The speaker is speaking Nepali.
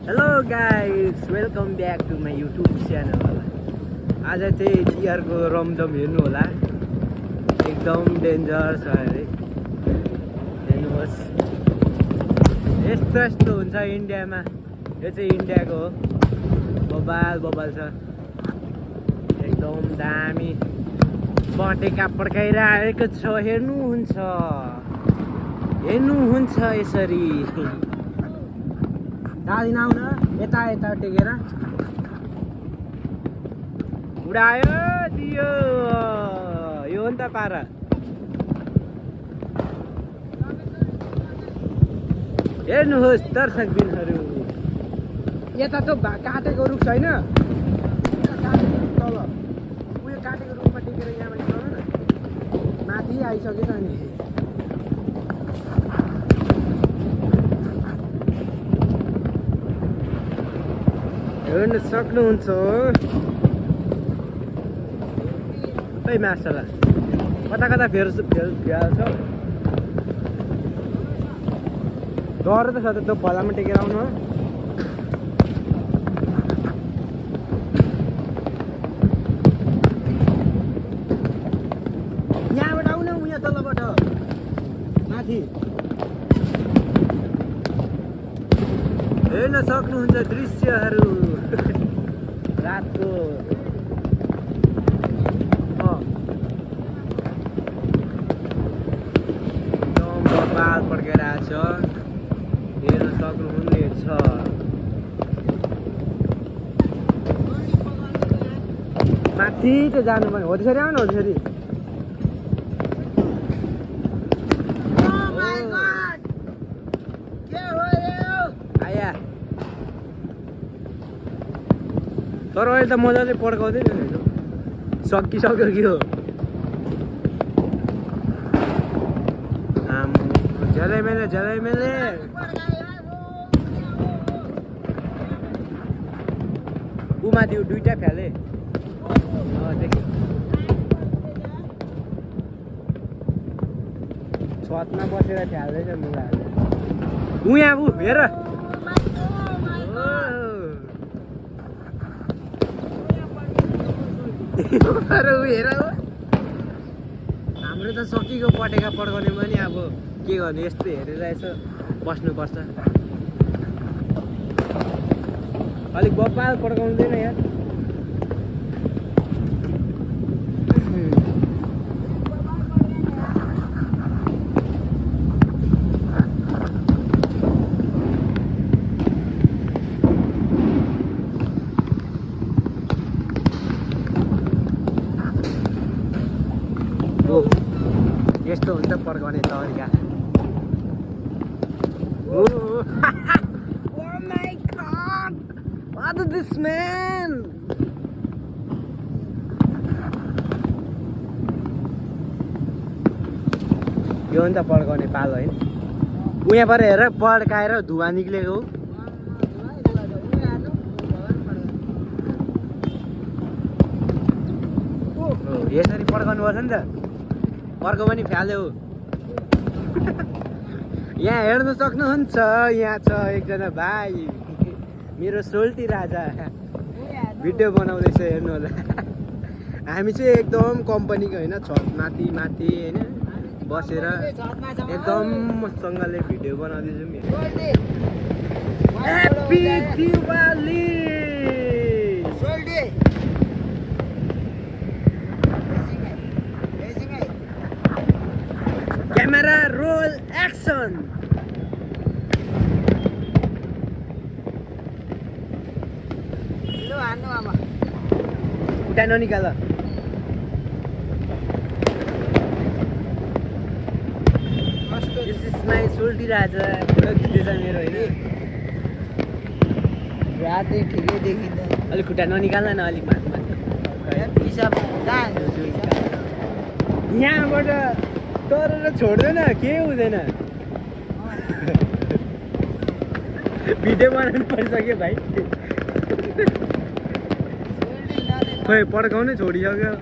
Hello guys, welcome back to my YouTube channel. आज चाहिँ तिहारको रमझम हेर्नु होला, एकदम डेन्जर छ अरे। हेर्नुहोस्, यस्तो हुन्छ इन्डियामा। यो चाहिँ इन्डियाको हो, बबाल छ, एकदम दामी पटेका पड्काइरहेको छ। हेर्नुहुन्छ यसरी। दादिन आउन, यता टेकेर उडायो दियो। यो हो नि त पारा। हेर्नुहोस् दर्शकबिनहरू, यता त काटेको रुख छैन, तल उयो काटेको रुखमा टेकेर यहाँ माथि चढ्नु न। माथि आइसकेछ नि। हेर्न सक्नुहुन्छ। खै मासला कता फेर्छ। डर त छ त, त्यो फलामा टेकेर आउनु। यहाँबाट आउनु, उहाँ तलबाट माथि। हेर्न सक्नुहुन्छ दृश्यहरू रातको। एकदम बबाल पड्काइरहेको छ, हेर्न सक्नुहुनेछ। माथि त जानुपर्ने हो त्यसरी। आउनु हो त्यसरी। तर अहिले त मजाले पड्काउँदैन नि, सकिसक्यो कि हो। झ्यालैमेले उमाथि दुईटा फ्याले। छतमा बसेर फ्याल्दैछ मुलाहरू। उहाँ हेर, हेर हाम्रो त सकिएको पटेका पड्काउने पनि। अब के गर्नु, यस्तो हेरेर यसो बस्नुपर्छ। अलिक बबाल पड्काउँदैन यार। यस्तो हुन्छ पड्काउने तरिका। Oh my god, what is this man? यो हो नि त पड्काउने पालो होइन। उहाँबाट हेर पड्काएर धुवा निक्लेको। यसरी पड्काउनु पर्छ नि त। अर्को पनि फ्याल्यो। यहाँ हेर्नु सक्नुहुन्छ, यहाँ छ एकजना भाइ, मेरो सोल्टी राजा भिडियो बनाउँदैछ, हेर्नु होला। हामी चाहिँ एकदम कम्पनीको होइन, छत माथि होइन बसेर एकदम सँगले भिडियो बनाउँदैछौँ। Happy Diwali. Camera roll action. उठा ननिकाल। This is my soltee raja. Photo खिच्दैछ मेरो होइन। रातै ठिकै देखिन्छ। अलिक खुट्टा ननिकाल्न न, अलिक माथि। यहाँबाट तर छोड्दैन, के हुँदैन। भिडियो बनाउनु पर्छ कि भाइ। खोइ पड्काउनै छोडिसक्यो।